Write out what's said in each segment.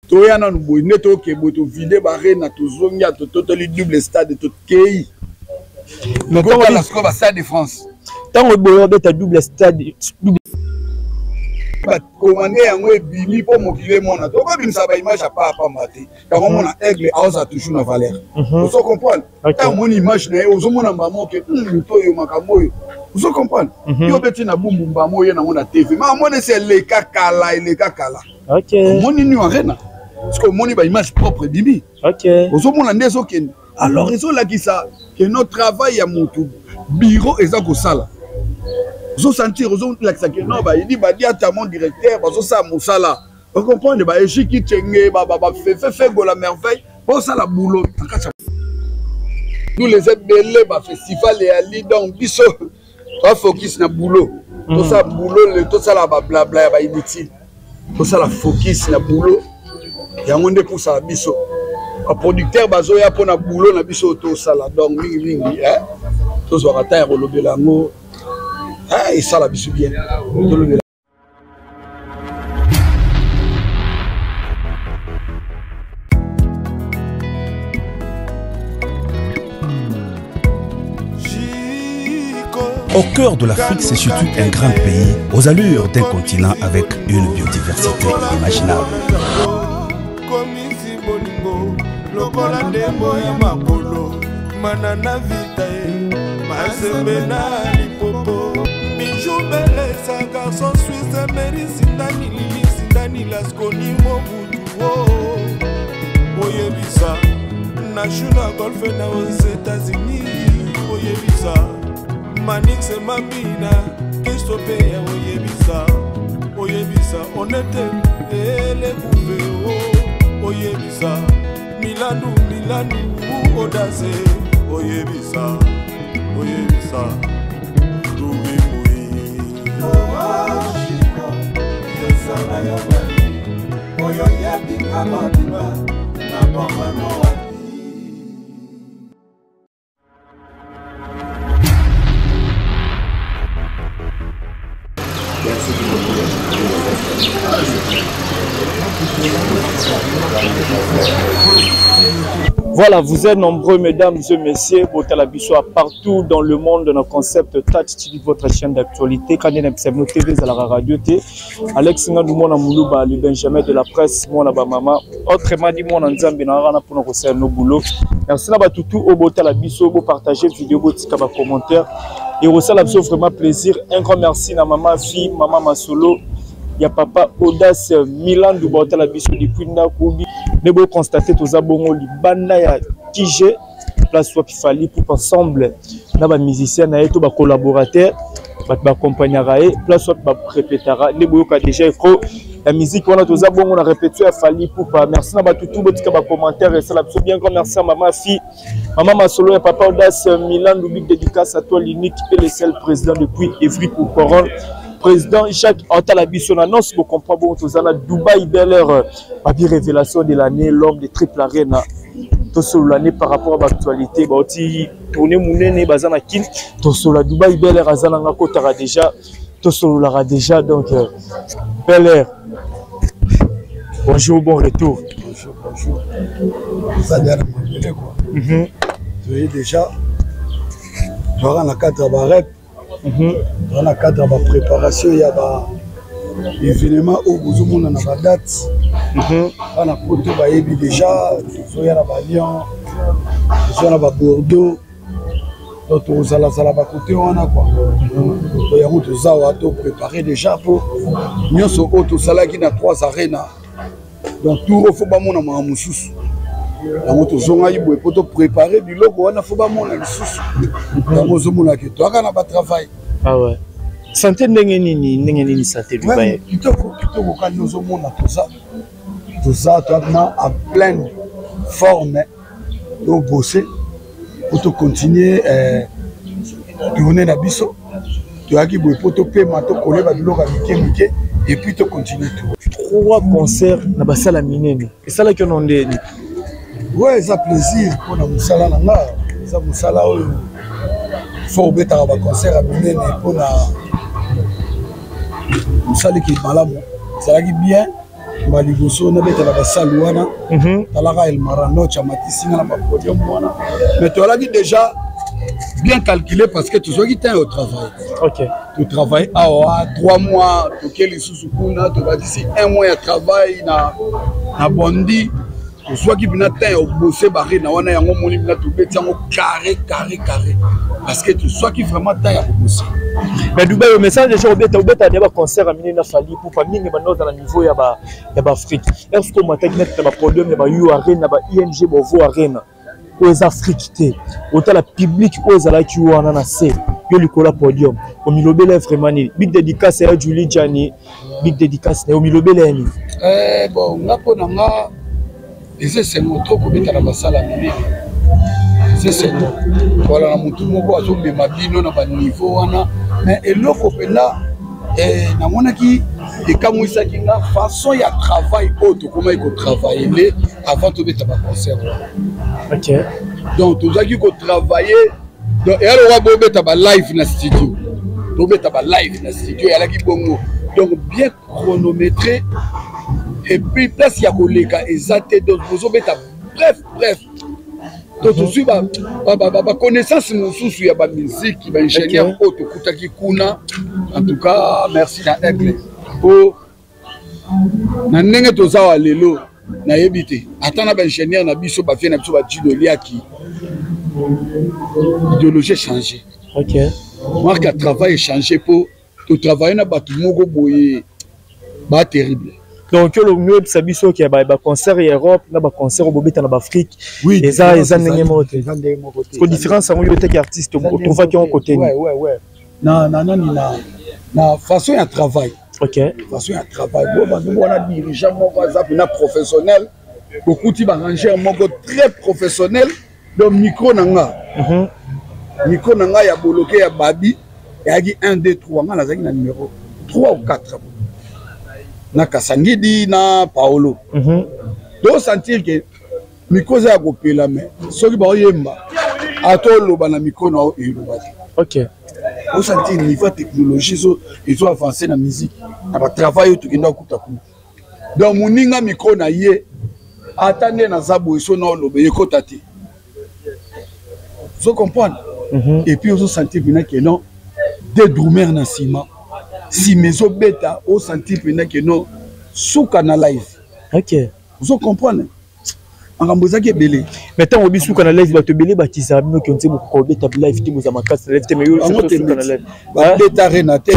Toya nanu boye nde toke boye, tovide barena, tozongi ya tototoli double stade, tokei totala sikoyo bastade de France. Ntango boye obeta double stade, bakomande yango ebimi mpo mokili emona. Tokobimisa baimage ya paa pamba te. Yango omona Aigle aoza toujours na valeur. Ozo comprendre? Ntango omoni image na ye, ozomona mbamo ke moto oyo, makambo oyo, ozo comprendre? Yo obeti na Bumbu, mbamo oye nango na TV, ma omoni esi eleka kala, eleka kala. Omoni New Arena, parce que omoni baimage propre ebimi, ozomona nde ezokende. Alors ezolakisa ke no travail ya motu bureau eza kosala, ozosentir, ozolakisa ke no bayedi badiata, mon directeur, bazosala mosala. Ocomprendre? Baejiki chenge, bafefefego la merveille, bosala boulot na kati ya nous les ebele. Bafestival eyali, donc biso bafocus na boulot. Tosala boulot, le tosala bablabla ya bainutile, tosala focus na boulot. Yango nde pusaka biso. Baproducteur bazoya mpona boulot na biso tosala. Donc mingimingi tozwaka temps ya kolobela yango, esala biso bien tolobela. Au cœur de l'Afrique se situe un grand pays aux allures d'un continent avec une biodiversité inimaginable. Lokola ndembo ya makolo manana vita ye mazembe na lipopo bijou belesa garçon suisse meri sindani lili sindani laskoni mobutu o oyebisa na ju na golfe na aux États-Unis, oyebisa Manix Mambina Kristopeya, oyebisa, oyebisa onete elekuve o oyebisa Milandu Milandu Odase, oyebisa, oyebisa Rubimui ezala yo oyo yebinga mobimba na bomano wapi. Voilà, vous êtes nombreux, mesdames et messieurs, botala biso partout dans le monde, dans le concept Touch TV, votre chaîne d'actualité. Quand on a TV, à la radio T. Alex Ngandou, mwana Moulouba, le Benjamin de la presse, mwana ba mama. Autrement dit, mwana Nzambe, na rana pour nous faire nos boulot. Merci na batutu au botala biso, bo partager vidéo, bo tika ba commentaire. Et ça la vraiment plaisir. Un grand merci na maman fille, maman Masolo. Ya papa Audace Milan du botala biso depuis Ndakubi. Ne bo constater toza bongo libanda ya TG, place wapi Fally Ipupa ensemble na ba musicien na ye to ba collaborateur, bato baaccompagnaka ye, place wapi barépétaka. Nde boyoka déjà écho ya musique wana, toza bongo na répétition ya Fally Ipupa. Merci na bato tu botika bacommentaire, esala biso bien. Grand merci à mama fi, mama Masolo ya papa Audace Milan Big dédicace à toi, l'unique et le seul président depuis Evry pour Coron, président Jacques Antala biso na annonce. Bocomprend bongo, toza na Dubai Bel Air, babi révélation de l'année, l'homme de Triple Arena. Tosolola ne par rapport à l'actualité, bauti tourner monene, baza na Kin. Tosolola, Dubai Bel Air aza nanga kotaka déjà, tosololaka déjà. Donc Bel Air, bonjour, bon retour. Bonjour, bonjour. Eza déjà na mabele quoi. Toye déjà, toyaka na cadre ya barep, toza na cadre ya bapréparation ya ba événement oyo bozomona na badate. Bana Poto bayebi déjà, tozoya na baLyon, tozoya na baBordeaux, donc tozalazala bakote wana quoi. Donc yango toza wa toprépare déjà mpo nyonso oyo tosalaki na trois Arena. Donc tour oyo fo bamona makambo mosusu. Yango tozongaki boye mpo toprépare biloko wana, fo bamona lisusu. Yango ozomonake toyaka na batravail. Ah ouais. Santé ndenge nini, ndenge nini santé Dubai? Kitoko, kitoko. Kani ozomona toza toza en pleine forme, tobose po tocontinue tournée na biso. Toyaki boye mpo topema, tokoleba biloko ya mike mike et puis tocontinue tour. Trois concerts na basala minene, esalaki ono ndeni? Ouais, eza plaisir mpona mosala na nga. Eza mosala oyo fo obetaka baconcert ya minene mpona mosala eke malamu. Ezalaki bien. Ba liboso nabetela basali wana. Talaka El Maranoch amatisi nga na bapodium wana, mais toyalaki déjà bien calculé parce que tozwaki temps au travail. Totravaille awa 3 mois, toke lisusu kuna, tobakisi 1 mois ya travail na Bondi. Tozwaki mpena temps ya obose bare na wana. Yango omoni mpena tobeti yango carré, carré, carré, parce que tozwaki vraiment temps ya kobose. Mais Dubai, o message déjà, obeta ya baconcert ya minene na Fally Ipupa mingi, banda oza na niveau ya baAfrique. Est ce que omataki neti na bapodium ya ba U Arena, ba ING Bovo Arena oyo eza Afrique te, otala public oyo ezalaki wana na se, yo likolo ya podium, omilobela vraiment nini? Big dédicace ya Julie Jani, big dédicace na ye, omilobela ya nini? Bon, nga, mpo na nga, eza esengo trop kobeta na basala minene. Eza esengo wala na motu moko azomema bino na baniveau wana. Mais eloko mpenza namonaki ekamwisaki nga, façon ya travail oyo tokomaki kotravaille avant tobeta baconcert wana. Donc tozalaki kotravaille, donc eya lokola bobeta balive na studio, tobeta balive na studio, eyalaki bongo. Donc bien chronométré, et puis place ya koleka eza te. Donc bozobeta, bref, bref, donc tozwi baconnaissance mosusu ya bamusike, baingénieur oyo tokutaki kuna. En tout cas, merci na Aigle, po na ndenge toza wa lelo, nayebi te ata na baingénieur na biso, bavie na biso, bajido eliaki idéologie échange, marque ya travail échange, mpo totravaille na bato moko boye ba terrible. Donc yo oyebisa biso ke baconcert ya Europe na baconcert oyo bobeta na baAfrique eza ndenge moko te? Eza ndenge moko te. Ko différence yango, yo teki artiste, otrouvaki yango kote nini? Na nani, na façon ya travail. Façon ya travail bo bango wana, dirigeant moko aza mpena professionnel, bokuti barangeur moko très professionnel. Donc micro na nga, micro na nga ya boloke ya babi eyaki 1, 2, 3. Nga nazalaki na numéro 3 ou 4 na Kasangidi na Paolo. Tosentir ke micro eza ya kopela, mais soki baoyemba, ata oloba na micro na eloba te. Osentir niveau ya technologie ezo avance na musique, na batravail oyo tokenda kokuta kuna. Donc moninga micro na ye, ata nde naza boye, so na oloba, ekota te. Ozo comprendre? Et puis ozosentir mpena ke non, deux drummer na nsima, nsima ezobeta, osentir mpena ke non, suka na live. Ozo comprendre, makambo ezaki ebele. Mais ntango bisuka na live, bato ebele bakisaka bino ke nze bokoka kobeta live te, boza makasi na live te, mais yo suka na live. Babeta rena te,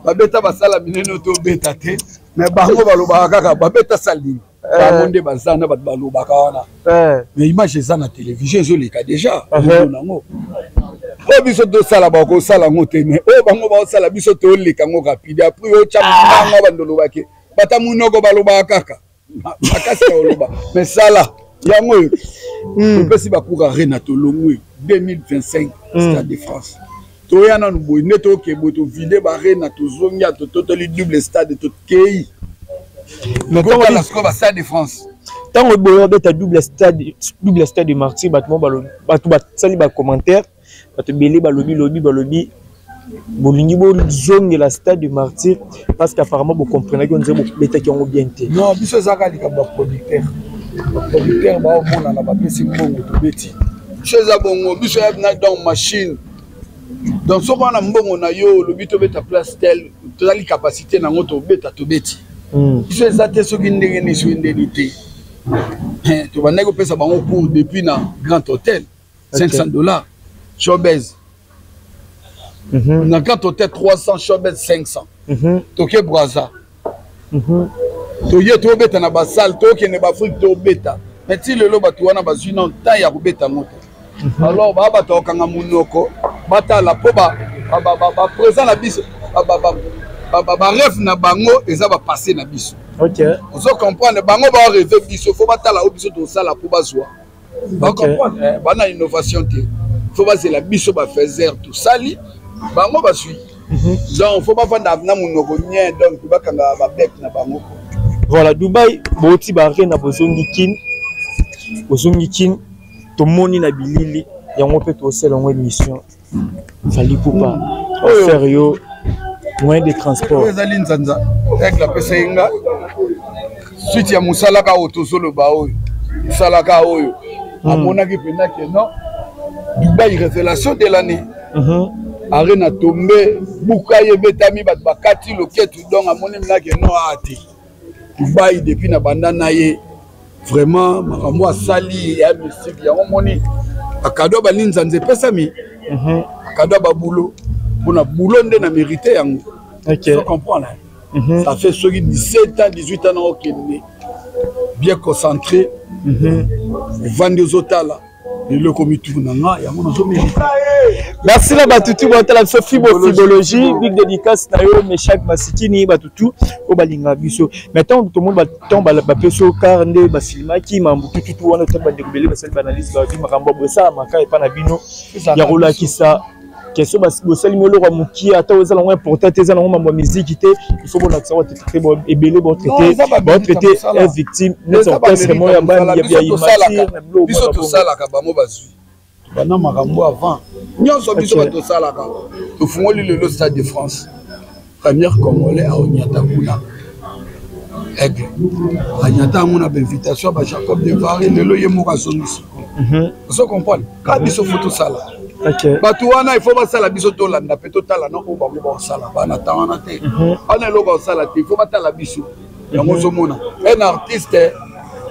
babeta basala minene oyo tobeta te, mais bango balobaka kaka babeta sale nini. Bango nde baza na bato balobaka wana, mais image eza na télévision, ezoleka déjà nango. Oyo biso tosala, bakosala yango te, mais oyo bango baosala, biso toleka yango rapide. Après otya mbanga, bandolobake bata monoko, balobaka kaka makasi ya koloba, mais sala yango oyo topesi bacour Arena, tolongwe 2025 Stade de France. Toya nanu boye nde toke boye, tovide baArena, tozongi ya tototoli double stade, tokei totala sikoyo bastade de France. Ntango boye babeta double stade, double stade de Martyr, bato mo balobi, bato basali bacommentaire, bato ebele balobi lobi, balobi bolingi bozongela stade de Martyr parce que apparemment bocomprenaki, on dirait bobetaki yango bien te. Non, biso ezaka likambo ya producteur. Baproducteur baomonana, bapesi mbongo, tobeti. Biso eza bongo, biso ya na donc machine. Donc soki wana mbongo na yo, olobi tobeta place tel, tozali capacité nango, tobeta, tobeti. Biso eza te soki ndenge nini, soki ndeni te. Tobandaki kopesa bango cours depuis na Grand Hôtel, 500 $ showbase, na Grand Hôtel 300, showbase 500. Toke Braza, toye tobeta na basale, tokende baAfrique, tobeta. Mais ti lelo bato wana bazwi nano temps ya kobeta yango te. Alors baa bato bakokanga monoko, batala mpo baprésent na biso, barêve na bango eza bapasse na biso. Ozo comprendre? Bango barêve, biso faut batala oyo biso tosala mpo bazwa bacomprendre. Bana innovation te, faut bazela biso bafaiseur, tosali, bango bazwi. Donc faut bavanda na monoko nien, donc bakanga babec na bango. Voilà, Dubai, bouti baArena, bozongi Kin, bozongi Kin, tomoni na bilili yango mpe tosala yango émission. Fally Ipupa offert yo moyen de transport. Ezali nzanza, Aigle apesa ye nga. Suite ya mosala kaka oyo tozoloba oyo, mosala kaka oyo amonaki mpenza ke non, Dubai révélation de l'année. Arena tombe buka ye ebetami, bato bakati loketu, donc amoni mpenza ke non, aa te, Dubai depuis na banda na ye vraiment makambo asali ya mystique. Yango moni bacadeau balinzanza epesami, bacadeau ya babulo mpona bulo nde na mérité yango. So comprendre, ça fait soki 17 ans, 18 ans na okende bien concentré, ovandi ozotala eloko mituna na nga, yango nazomérite. Merci na batutu botala biso fibo fibologie, big dédicace na yo Meshak Masikini, batutu oyo balingaka biso. Mais ntango tomoni ntango bapesi yo car nde bafilmaki mambo tututu wana, otali bandeko ebele basali baanalyse, babi makambo ya boye esalamaka epa na bino ya kolakisa question bosali moloko ya mokie, ata oyo eza nango important te, eza nango mambo ya miziki te, il faut bolakisa ngo traité ebele, baotraité victime neti orchestre moko ya bani ya immature na biloko. Biso tosalaka, bango bazwi bana makambo avant nyonso. Biso bato tosalaka, tofungoli lelo Stade de France, première Congolais aonyata kuna, Aigle anyata yango na bainvitation ya baJacob de Vare. Lelo ye moko azongi sikoyo, ozo comprendre kaka biso fo tosala. Bato wana il faut basala, biso tolanda mpe totala na oyo bango baosala. Bana ta wana te, wana eloko osala te, il faut batala biso yango. Ozomona un artiste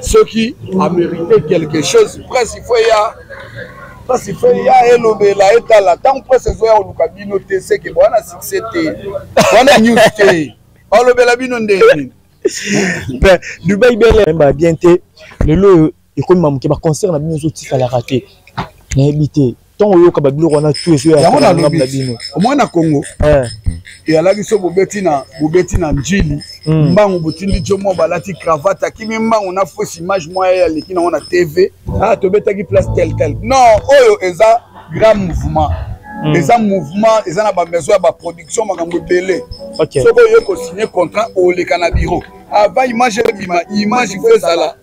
soki amérité quelque chose, presse il faut ya, presse il faut ya elobela, etala. Ntango presse ezoya koluka bino te, seke wana succès te, wana news te, balobela bino nde nini? Mpe Dubai Bele ba bien te. Lelo oyo ekomi mamoke, baconcert na bino ezotikalaka te, nayebi te ntango oyoka babiloko wana tu ezoya yango. Na nalobi bino. Omoi na Congo eyalaki so bobeti na Njili, mbangu botindi jo moko balati cravate, akimi mbangu na fausse image moko ye aleki nango na TV: "Ah, tobetaki place tel tel." Non, oyo eza grand mouvement, eza mouvement, eza na bamaison ya baproduction, makambo ebele. Soki oye kosigne contrat, oleka na bureau avant image ebima. Image faut ezala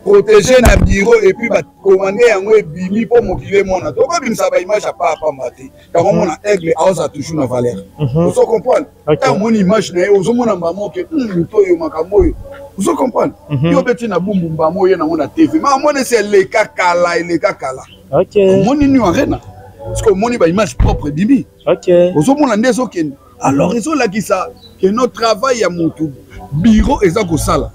protégé na bureau et puis bacommande yango ebimi mpo mokili emona. Tokobimisa baimage ya pamba te. Yango mona Aigle aoza toujours na valeur, ozo comprendre? Ntango omoni image na ye, ozomona mbamo ke moto oyo makambo oyo, ozo comprendre? Yo obeti na Bumbu, mbamo oye nango na TV, ma omoni esi eleka kala, eleka kala. Omoni New Arena, parce que omoni baimage propre ebimi, ozomona nde ezokende. Alors ezolakisa ke no travail ya motu, bureau eza kosala,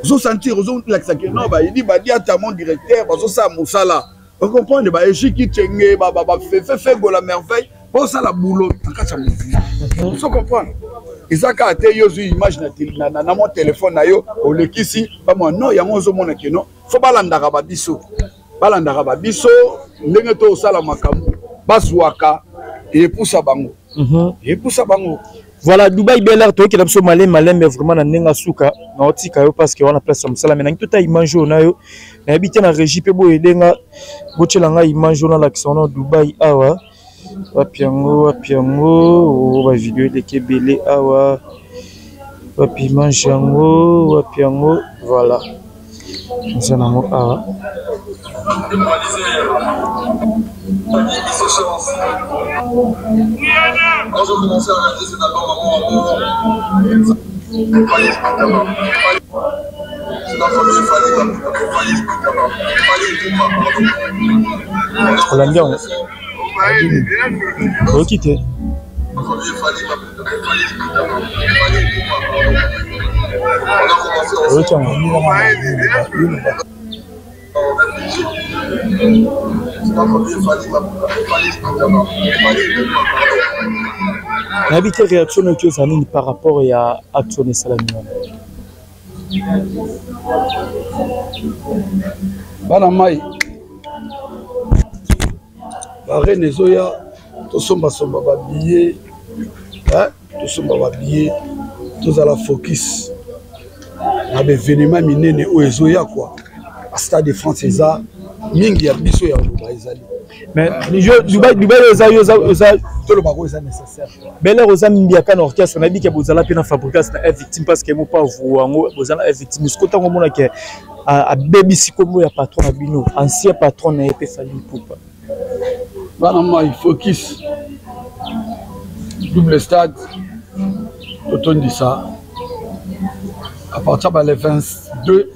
ozosentir, ozolakisa ke no bayedi badiata, mon directeur, bazosala mosala, ocomprendre? Baejiki chenge, bafefefego la merveille, bosala boulot na kati ya mouvement, ozo comprendre? Eza kaka te yo ozwi image na mwa telefone na yo, olekisi bamwa. Non, yango ozomona ke non, fo balandaka babiso, balandaka babiso ndenge to osala makambo, bazwaka epusa bango, epusa bango. Voilà, Dubai Bel Air, toyokela biso malembe malembe vraiment na ndenge asuka na otika yo, parce que wana place ya mosala. Me nangi tota image oyo na yo, nayebi te na régie mpe boyo edenga botyela ngai image oyo, nalakisa wana Dubai awa. Wapi yango? Wapi yango? Oh, bavideo eleki ebele awa. Wapi image yango? Wapi yango? Voilà, eza nango awa. Quand j'ai commencé à réaliser cet album, Amour, Amour, c'est la famille Fally, Fally, Fally Ipupa, pardon. Olandi yango, oyoki te? La famille Fally, Fally, Fally Ipupa, pardon. On a commencé Oyoki yango? Ensemble. C'est la famille Fally, Fally, Fally Ipupa, pardon. Nayebi te réaction noki ozala nini par rapport ya acte wana esalami wana. Bana mai, barene ezoya, tosombasomba babillet, tosomba babillet, tozala focus na baévénement minene oyo ezoya kwa Stade de France. Eza mingi ya biso ya koloba ezali. Mais yo Dubai, Dubai oza yo oza Tolobaka eza nécessaire. Bel Air oza mbiaka na orchestre, nayebi ke bozala mpe na Fabricas na F Victime, parce que mopa vu yango bozala na F Victime. Siko ntango omona ke abebisi kombo ya patron na bino, ancien patron na ye mpe Fally Ipupa. Bana mai, focus double stade, totondisa. À partir ba le 22,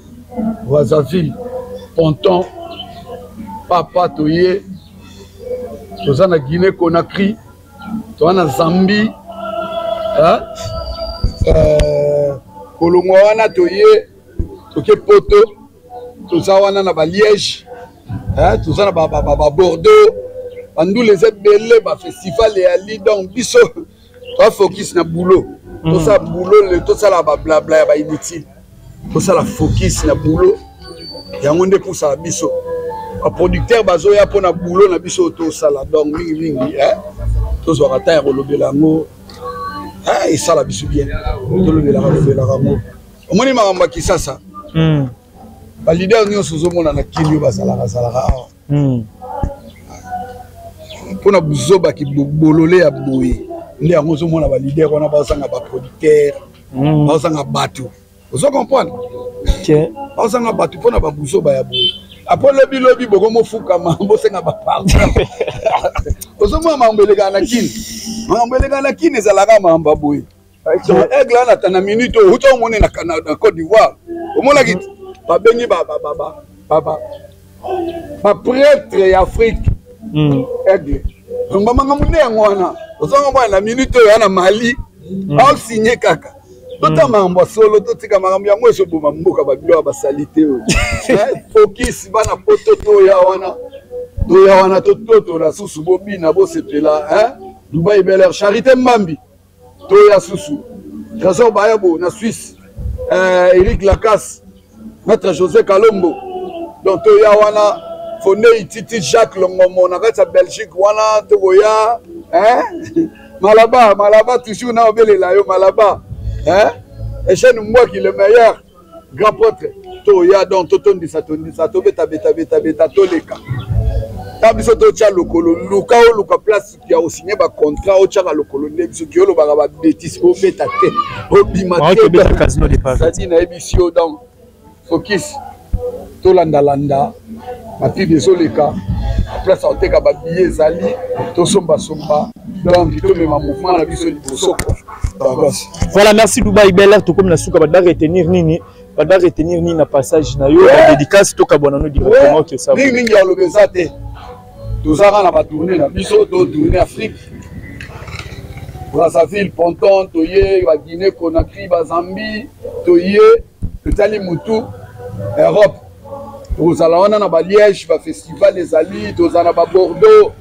Brazzaville, Ponton, Papa toye, toza na Guinée Conakry, toza na Zambie, hein? Kolongwa wana toye, toke Poto, toza wana na ba Liège, hein? Toza na ba Bordeaux, bandula eza ebele, ba festival eyali, donc biso toa focus na boulot. Tosala boulot, le tosala ba blabla ya ba inutile, tosala focus na boulot, yango nde pusaka biso. Ba producteur bazoya mpona boulot na biso tosala, donc mingimingi tozwaka temps ya kolobela yango, esala biso bien, tolobelaka lobelaka yango. Omoni makambo ya Kisasa, ba leader nyonso ozomona na kili oyo bazalaka zalaka awa mpona buzobaki bolole ya boye nde yango ozomona ba leader wana bazanga ba producteur, bazanga bato, ozo comprendre, bazanga bato mpona babuzoba ya boye. Apo lobi lobi bokomofukama, bosenga bapardon. Ozomona makambo elekaka na Kini, makambo elekaka na Kini ezalaka makambo ya boye. Donc Aigle wana ata na minute oyo uta omoni na Côte d'Ivoire, omonaki babengi baprêtre ya Afrique. Aigle bamakambo nde yango wana, ozonga mwana na minute oyo wana Mali aosinye kaka. Tota makambo ya solo, totika makambo yango ezoboma mboka, babilo ya basali te oyo. Focus bana Poto, toya wana, toya wana, tototola susu, bobina, bosepela. Dubai Bel Air, Charité Mbambi, toya susu, Trésor Bayabo na Suisse, Eric Lacasse, Maître José Kalombo, donc toya wana, Fonei Titi, Jacques Longomo na kati ya Belgique wana, tokoya. Malaba, Malaba toujours na obelela yo Malaba, Eugène Mbwaki, le meilleur grand prêtre, toya. Donc totondisa tondisa, tobeta beta beta beta, toleka ta biso, totya lokolo, luka oluka place ya kosinye bacontrat, otyaka lokolo nde biso ki olobaka babêtises, obeta te, obima te, nayebisi yo. Donc focus, tolandalanda bapub ezoleka, place ya koteka babillet ezali, tosombasomba, donc tomema mouvement na biso liboso. Voilà, merci Dubai Bel Air. Tokomi na suka, bato baretenir nini? Bato baretenir nini na passage na yo ya dédicace? Tokabwana no directement que ça. Mingi mingi ya oloba eza te, tozaka na batournée na biso, totourne Afrique, Brazzaville, Ponton, toye baguinée Conakry, bazambie, toye totali mutu Europe, tozala wana na baliège, bafestival ezali, tozala na babordeaux,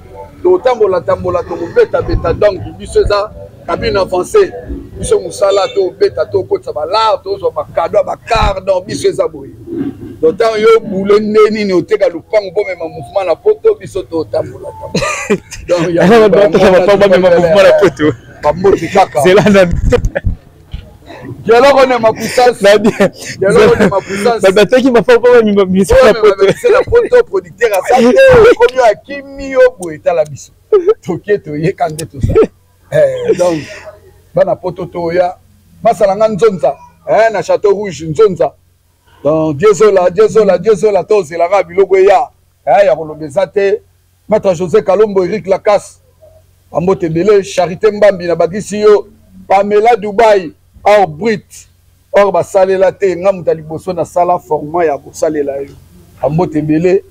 totambola tambola, tokobetabeta. Donc biso eza cabine avancée, biso mosala tobeta, tokotisa balar, tozwa bacadeau ya bacar. Donc biso eza boye. Donc ntango yo bule nde nini, oteka lupango bomema mouvement na Poto, biso totambola. Bamema mouvement na Poto. Bambote kaka. Zela na Dialogue ne ma puissance. Dialogue ne ma puissance. Bataki mafa mpo bamema biso na Poto. Na Poto, producteur aza te, okomi akimi yo boye, etala biso. Toke toyeka nde tosala. Donc bana Poto toya, basala nga nzonza na Château Rouge nzonza. Donc Diezola, Diezola, Diezola, tozelaka biloko eya ya koloba eza te. Maître José Kalombo, Eric Lacasse, bambote ebele, Charité Mbambi na bakisi yo, Pamela Dubai, or brut, or basalela te, nga moto ya liboso nasala format ya kosalela yo. Bambote ebele.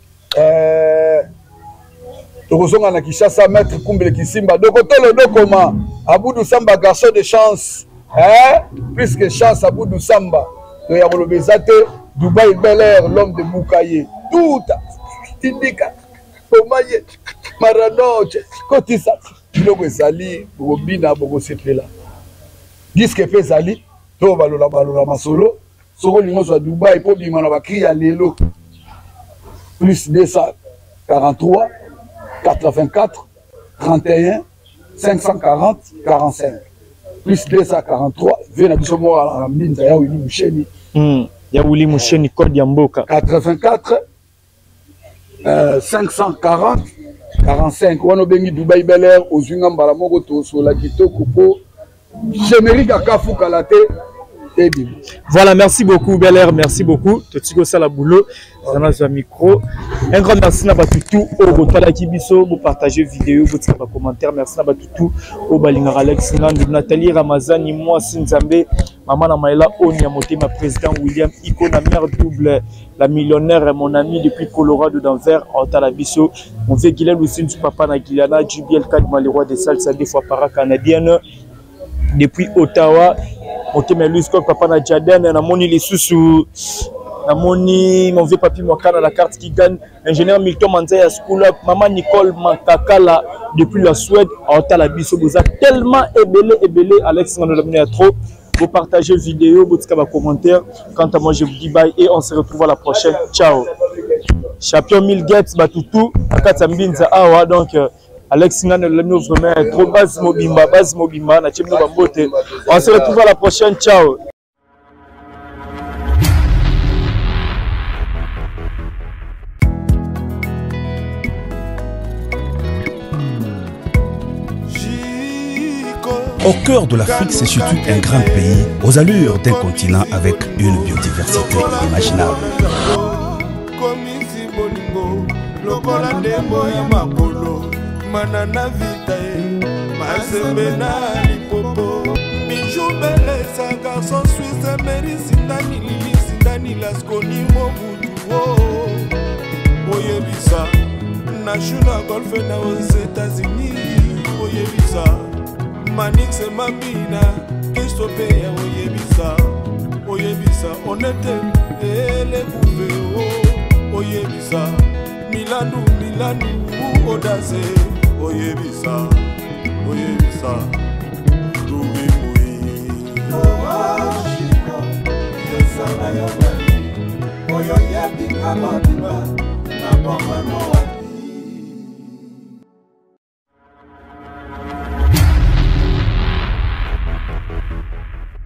Tokozonga na Kinshasa, Maître Kumbele Kisimba, Dokotolo Dokoma, Aboudou Samba, garçon de chance, plus que chance, Aboudou Samba. Donc ya koloba eza te, Dubai Bel Air, l'homme de Bukaye, tout tindika omaye Maranoche, kotisa biloko ezali, bokobina, bokosepela. Disque mpe ezali, to balola balola masolo. Soki olingi ozwa Dubai mpo bima na bacri ya lelo, plus 243 84 31 540 45, plus 243 ve na biso moko na mbinza ya Wili Musheni. Ya Wili Musheni, code ya mboka. 84 540 45 wana obengi Dubai Bel Air, ozwi nga mbala moko, tosola kitoko mpo générique akafukala te ebima. Voilà, merci beaucoup Bel Air, merci beaucoup. Totiko sala boulot, zana zwa micro. Un grand merci na batu tout oyo botalaki biso, bopartage vidéo, botika ba commentaire. Merci na batu tout oyo balingaka Alex Ngandu, Nathalie Ramazani, mwasi Nzambe. Maman na Maëla Onia Motema, président William Iko, na mère double, la millionnaire, mon ami depuis Colorado d'Envers, Otala Biso. Mon vieux Guilhem Lucine, du papa na Guiliana, JBL Kadma, le roi des salles, des fois para-canadienne. Depuis Ottawa, Motema Luis Kok, papa na Jaden, na moni les sous namoni mon vieux papi Mwakana, la carte qui gagne, ingénieur Milton Manzaya School Up, maman Nicole Mankakala depuis la Suède, Otala Biso, boza tellement ebele ebele, Alex Ngano la trop. Vous partagez vidéo, vous avez commentaire. Quant à moi, je vous dis bye et on se retrouve à la prochaine. Ciao. Champion Mil Gates, Batutu, Akata Mbinza Awa. Donc, Alex Ngano la vraiment trop base mobimba, base mobimba, na chimno bambote. On se retrouve à la prochaine. Ciao. Au cœur de l'Afrique se situe un grand pays aux allures d'un continent avec une biodiversité inimaginable. Manix Mambina, Christophe Oyebisa, Oyebisa, Onete, Ele Bouve, Oyebisa, Milandu, Milandu, Odaze, Oyebisa, Oyebisa, Rubi Mui. Oashiko, Yosana Yobani, Oyo Yebi Kamabima, Nabomano.